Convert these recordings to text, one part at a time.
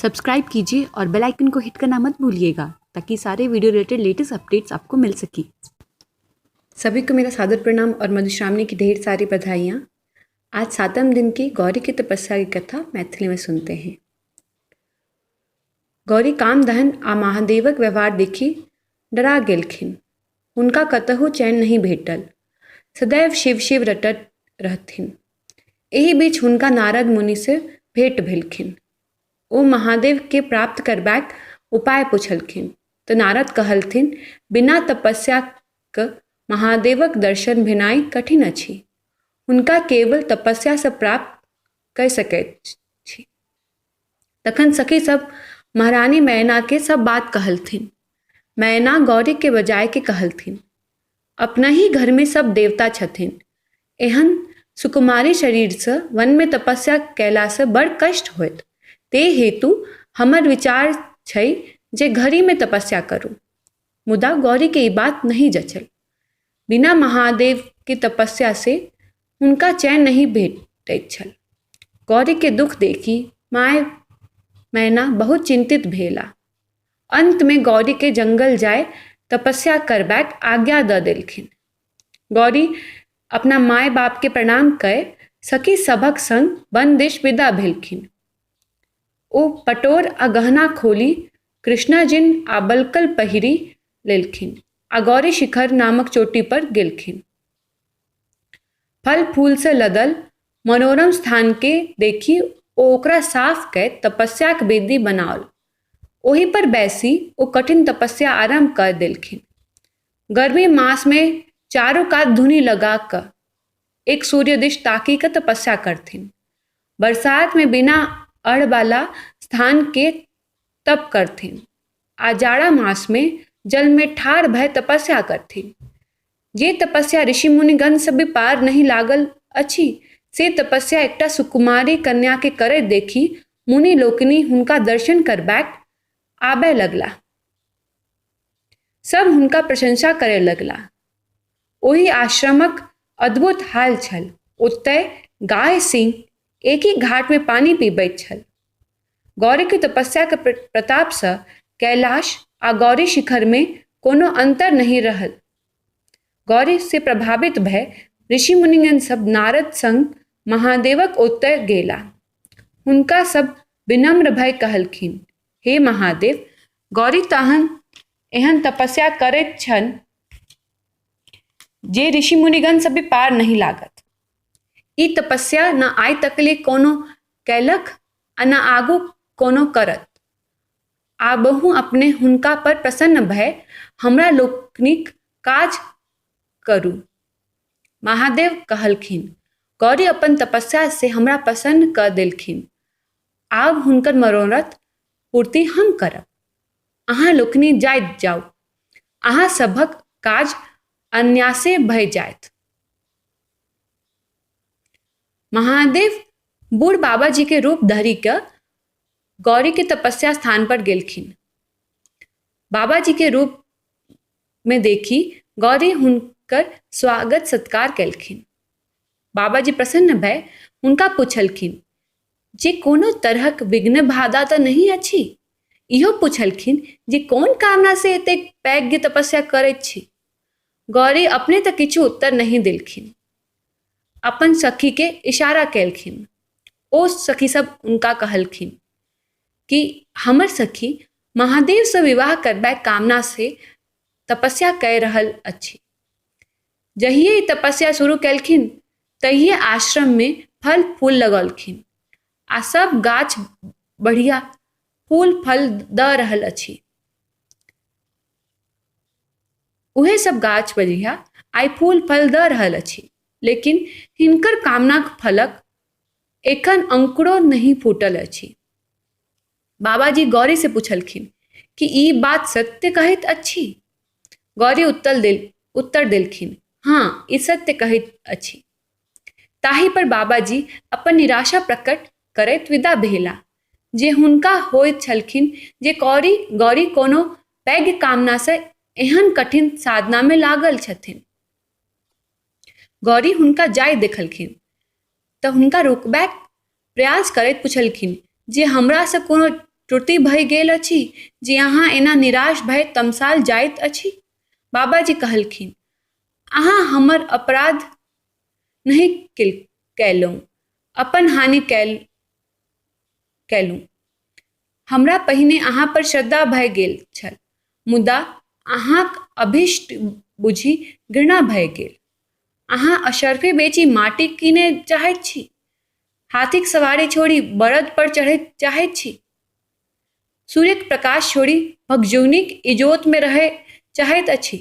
Subscribe कीजिए और बेल icon को हिट करना मत भूलिएगा ताकि सारे वीडियो रिलेटेड लेटेस्ट अपडेट्स आपको मिल सकें। सभी को मेरा सादर प्रणाम और मधुश्रावणी की ढेर सारी बधाइयाँ। आज सातम दिन की गौरी की तपस्या की कथा मैथिली में सुनते हैं। गौरी काम दहन आ महादेवक व्यवहार देखि डरा गेलखिन। हुनका कतहु चैन नहि भेटल। सदैव शिव शिव रटत रहथिन। एहि बीच हुनका नारद मुनिसँ भेंट भेलखिन। ओ महादेवकेँ प्राप्त करबाक उपाय पुछलखिन तऽ नारद कहलथिन, बिना तपस्याक महादेवक दर्शन भेनाइ कठिन अछि। हुनका केवल तपस्यासँ प्राप्त कय सकैत छी। तखन सखी सब महारानी मैनाकेँ सब बात कहलथिन। मैना गौरीकेँ बजाय कऽ कहलथिन, अपनहि घरमे सब देवता छथिन। एहन सुकुमारी शरीरसँ वनमे तपस्या कयलासँ बड़ कष्ट होयत। ते हेतु हमर विचार छै जे घरहिमे तपस्या करू। मुदा गौरीकेँ ई बात नहि जँचल। बिना महादेवके तपस्यासँ हुनका चैन नहि भेटैत छल। गौरीके दुख देखि माय मैना बहुत चिन्तित भेलाह। अन्तमे गौरीकेँ जंगल जाय तपस्या करबाक आज्ञा दऽ देलखिन। गौरी अपना माय बापके प्रणाम कय सखी सभक संग वन दिश विदा भेलखिन। ओ पटोर आ गहना खोलि कृष्णाजिन आ बलकल पहिरि लेलखिन आ गौरी शिखर नामक चोटी पर गेलखिन। फल फूलसँ लदल मनोरम स्थानकेँ देखि ओ ओकरा साफ कय तपस्याक वेदी बनाओल। ओहि पर बैसि ओ कठिन तपस्या आरम्भ कऽ देलखिन। गर्मी मासमे चारू कात धुनी लगा कऽ एक सूर्य दिश ताकि कऽ तपस्या करथिन। बरसातमे बिना अढ़वला स्थानके तप करथिन आ जाड़ा मासमे जलमे ठाढ़ भए तपस्या करथिन। जे तपस्या ऋषि मुनिगणसँ भी पार नहि लागल अछि से तपस्या एकटा सुकुमारी कन्याकेँ करैत देखि मुनि लोकनि हुनका दर्शन करबाक आबय लगलाह। सभ हुनका प्रशंसा करय लगलाह। ओहि आश्रमक अद्भुत हाल छल। ओतय गाय सिंह एकहि घाटमे पानि पीबैत छल। गौरीक तपस्याक प्रतापसँ कैलाश आ गौरी शिखरमे कोनो अन्तर नहि रहल। गौरीसँ प्रभावित भए ऋषि मुनिगण सभ नारद संग महादेवक ओतय गेलाह। हुनका सभ विनम्र भए कहलखिन, हे महादेव! गौरी तहन एहन तपस्या करैत छनि जे ऋषि मुनिगण सब भी पार नहि लागत। ई तपस्या न आइ तकले कोनो कयलक आ न आगू कोनो करत। आबहु अपने हुनका पर प्रसन्न भए हमरा लोकनिक काज करू। महादेव कहलखिन, गौरी अपन तपस्या से हमरा प्रसन्न कऽ देलखिन। आब हुनकर मनोरथ पूर्ति हम करब। अहाँ लोकनि जाइत जाउ। अहाँ सभक काज अन्यासे भए जाएत। महादेव बूढ़ बाबाजीके रूप धरि कऽ गौरीके तपस्या स्थान पर गेलखिन। बाबाजीके रूपमे देखि गौरी हुनकर स्वागत सत्कार केलखिन। बाबाजी प्रसन्न भए हुनका पुछलखिन जे कोनो तरहक विघ्न बाधा तऽ नहि अछि? इहो पुछलखिन जे कोन कामनासँ एतेक पैघ तपस्या करैत छी? गौरी अपने तऽ किछु उत्तर नहि देलखिन। अपन सखीके इशारा केलखिन। ओ सखी सब हुनका कहलखिन कि हमर सखी महादेवसँ विवाह करबाक कामनासँ तपस्या कए रहल अछि। जहिये ई तपस्या शुरू केलखिन तहिये आश्रममे फल फूल लगौलखिन आ सब गाछ बढ़िया फूल फल दऽ रहल अछि। उहे सब गाछ बढ़िया आइ फूल फल दऽ रहल अछि, लेकिन हिनकर कामनाक फलक एखन अंकुरो नहि फूटल अछि। बाबाजी गौरी से पुछलखिन कि ई बात सत्य कहैत अछि? गौरी उत्तर देलखिन, हँ, ई सत्य कहैत अछि। ताहि पर बाबाजी अपन निराशा प्रकट करैत विदा भेलाह जे हुनका होइत छलखिन जे गौरी गौरी कोनो पैघ कामनासँ एहन कठिन साधनामे लागल छथिन। गौरी हुनका जाइत देखलखिन तऽ हुनका रोकबाक प्रयास करैत पुछलखिन जे हमरासँ कोनो त्रुटि भए गेल अछि जे अहाँ एना निराश भए तमसायल जाइत अछि? बाबाजी कहलखिन, अहाँ हमर अपराध नहि कयलहुँ, अपन हानि कयलहुँ। हमरा पहिने अहाँ पर श्रद्धा भए गेल छल, मुदा अहाँक अभीष्ट बुझि घृणा भए गेल। अहाँ अशर्फी बेचि माटि कीनय चाहैत छी? हाथीक सवारी छोड़ि बड़द पर चढ़य चाहैत छी? सूर्यक प्रकाश छोड़ि भगजोगनीक इजोतमे रहय चाहैत अछि?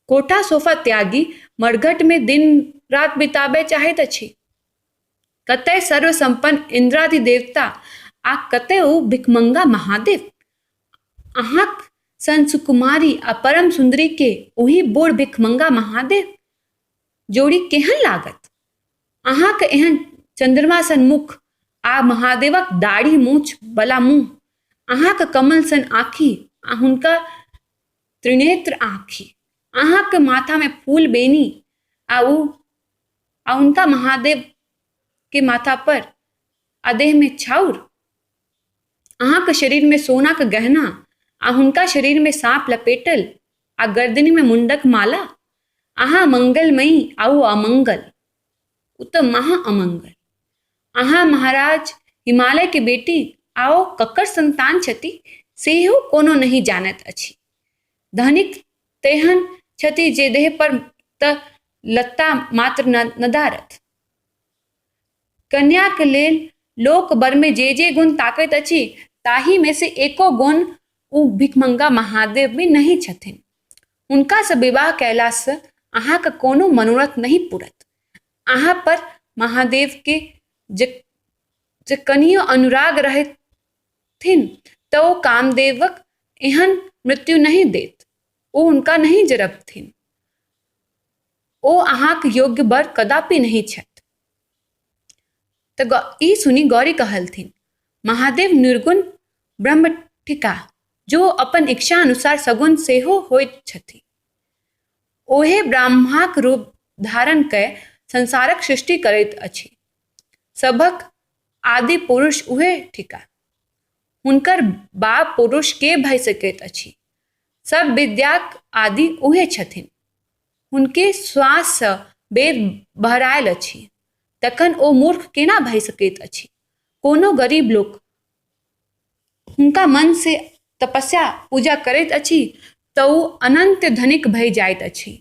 कोठा सोफा त्यागि मरघटमे दिन-राति बिताबय चाहैत अछि? कतय सर्वसम्पन्न इन्द्रादि देवता आ कतय ओ भिखमंगा महादेव? अहाँक सन सुकुमारि आ परम सुन्दरी के ओहि बूढ़ भिखमंगा महादेव जोड़ी केहन लागत? अहाँक एहन चन्द्रमा सन मुख आ महादेवक दाढ़ी मूछ बला मुँह, अहाँक कमल सन आँखि आ हुनका त्रिनेत्र आँखि, अहाँक माथामे फूल बेनी आ ओ आ हुनका महादेव के माथा पर आ देहमे छाउर, अहाँक शरीरमे सोनाक गहना आ हुनका शरीरमे साँप लपेटल आ गर्दनिमे मुण्डक माला, अहाँ मंगलमयी आ ओ अमंगल, ओ तऽ महा अमंगल। अहाँ महाराज हिमालयके बेटी आ ओ ककर संतान छथि सेहो कोनो नहि जानैत अछि। धनिक तेहन छथि जे देह पर तऽ लत्ता मात्र नदारत। कन्याक लेल लोक बरमे जे जे गुण ताकैत अछि ताहिमे से एको गुण ओ भिखमंगा महादेवमे नहि छथिन। हुनकासँ विवाह कयलासँ अहाँक कोनो मनोरथ नहि पूरत। अहाँ पर महादेवके जे जे कनियो अनुराग रहथिन तऽ ओ कामदेवक एहन मृत्यु नहि देत। ओ हुनका नहि जरबथिन। ओ अहाँक योग्य वर कदापि नहि छथि। तऽ ई सुनि गौरी कहलथिन, महादेव निर्गुण ब्रह्म थिकाह जो अपन इच्छा अनुसार सगुण सेहो होइत छथि। ओहे ब्रह्माक रूप धारण कय संसारक सृष्टि करैत अछि। सभक आदि पुरुष उएह थिकाह। हुनकर बाप पुरुष के भए सकैत अछि? सभ विद्याक आदि उएह छथिन। हुनके श्वाससँ वेद बहरायल अछि। तखन ओ मूर्ख केना भए सकैत अछि? कोनो गरीब लोक हुनका मनसँ तपस्या पूजा करैत अछि तऽ ओ अनन्त धनिक भए जाइत अछि।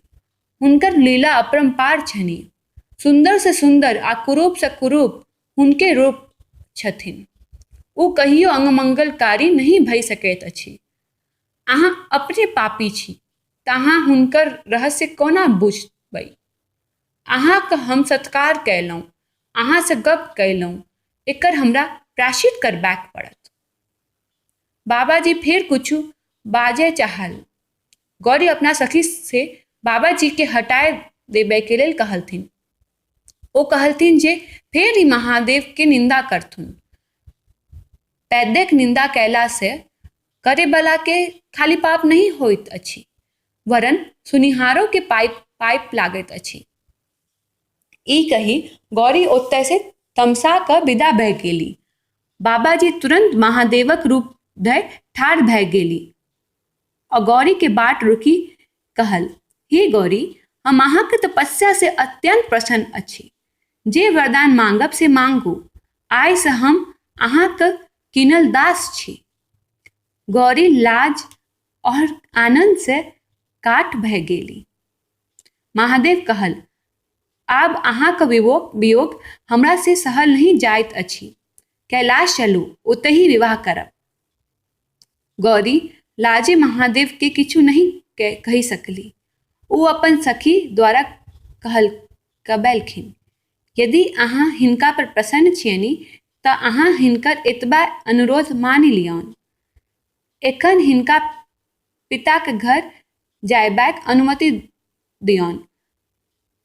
हुनकर लीला अपरम्पार छनि। सुन्दरसँ सुन्दर आ कुरूपसँ कुरूप हुनके रूप छथिन। ओ कहियो अमंगलकारी नहि भए सकैत अछि। अहाँ अपने पापी छी तऽ अहाँ हुनकर रहस्य कोना बुझबै? अहाँक हम सत्कार कयलहुँ, अहाँसँ गप्प कयलहुँ, एकर हमरा प्रायश्चित करबाक पड़त। बाबाजी फेर किछु बाजय चाहल। गौरी अपना सखीसँ बाबाजीकेँ हटाय देबयके लेल कहलथिन। ओ कहलथिन जे फेर ई महादेवके निन्दा करथुन। वैद्यक निन्दा कयलासँ करयवलाके खाली पाप नहि होइत अछि, वरन् सुनिहारोके पाप लागैत अछि। ई कहि गौरी ओतयसँ तमसा कऽ विदा भए गेली। बाबाजी तुरन्त महादेवक रूप धए ठाढ़ भए गेली आ गौरीके बाट रोकि कहल, हे गौरी, हम अहाँक तपस्यासँ अत्यन्त प्रसन्न अछि। जे वरदान माँगब से माँगू। आइसँ हम अहाँक कीनल दास छी। गौरी लाज आओर आनन्दसँ काठ भए गेली। महादेव कहल, आब अहाँक वियोग हमरासँ सहल नहि जाइत अछि। कैलाश चलू, ओतहि विवाह करब। गौरी लाजे महादेवकेँ किछु नहि कहि सकली। ओ अपन सखी द्वारा कहबेलखिन, यदि अहाँ हिनका पर प्रसन्न छियनि तऽ अहाँ हिनकर एतबा अनुरोध मानि लियौन। एखन हिनका पिताक घर जयबाक अनुमति दियौन।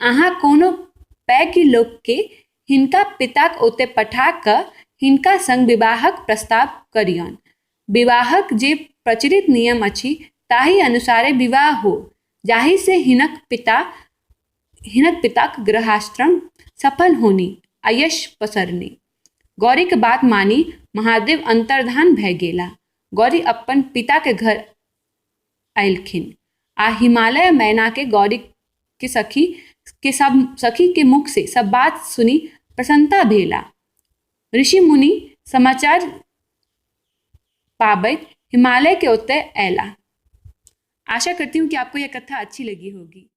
अहाँ कोनो पैघ लोककेँ हिनका पिताक ओतय पठा कऽ हिनका संग विवाहक प्रस्ताव करियौन। विवाहक जे प्रचलित नियम अछि ताहि अनुसारे विवाह हो जाहिसँ हिनक पिताक गृहस्थाश्रम सफल होनि आ यश पसरनि। गौरीक बात मानि महादेव अन्तर्धान भए गेलाह। गौरी अपन पिताक घर अएलखिन आ हिमालय मैनाकेँ गौरीक सखी के मुख से सब बात सुनि प्रसन्नता भेलाह। ऋषि मुनि समाचार पाबैत हिमालय के ओतय अयलाह। आशा करती हूँ कि आपको यह कथा अच्छी लगी होगी।